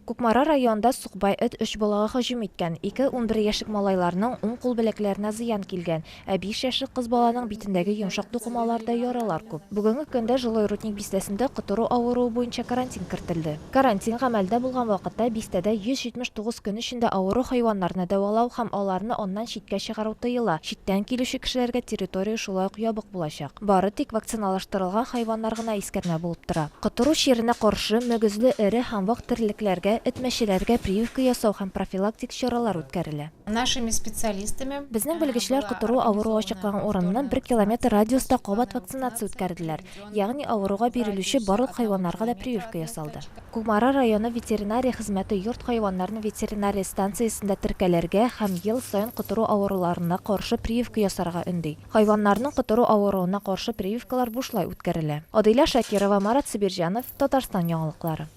Кукмара районында сукбай эт өч балага һөҗүм иткән. Ике 11 яшьлек малайларның уң кул беләкләренә зыян килгән, ә биш яшьлек кыз баланың битендәге йомшак тукымаларда яралар күп. Бүгенге көндә Жилой Рудник бистәсендә котыру авыруы буенча карантин кертелде. Карантин гамәлдә булган вакытта бистәдә 179 көн эчендә авыру хайваннарны дәвалау һәм аларны аннан читкә чыгару тыела, читтән килүче кешеләргә территория шулай ук ябык булачак. Бары тик вакциналаштырылган хайваннар гына искәрмә булып тора. Котыру чиренә каршы мөгезле эре һәм вак терлекләргә, эт-мәчеләргә прививка ясау һәм профилактик чаралар үткәрелә. Нашими специалистами Безнең белгечләр котыру авыруы ачыкланган урыныннан бер километр радиуста кабат вакцинация үткәрделәр, ягъни авыруга бирелүче барлык хайваннарга да прививка ясалды. Кукмара районы ветеринария хезмәте йорт хайваннарын ветеринария станциясендә теркәлергә һәм ел саен котыру авыруларына каршы прививка ясарга өнди. Хайваннарның котыру авыруына каршы прививкалар бушлай үткәрелә. Адилә Шакирова, Марат Сабирҗанов, Татарстан яңалыклары.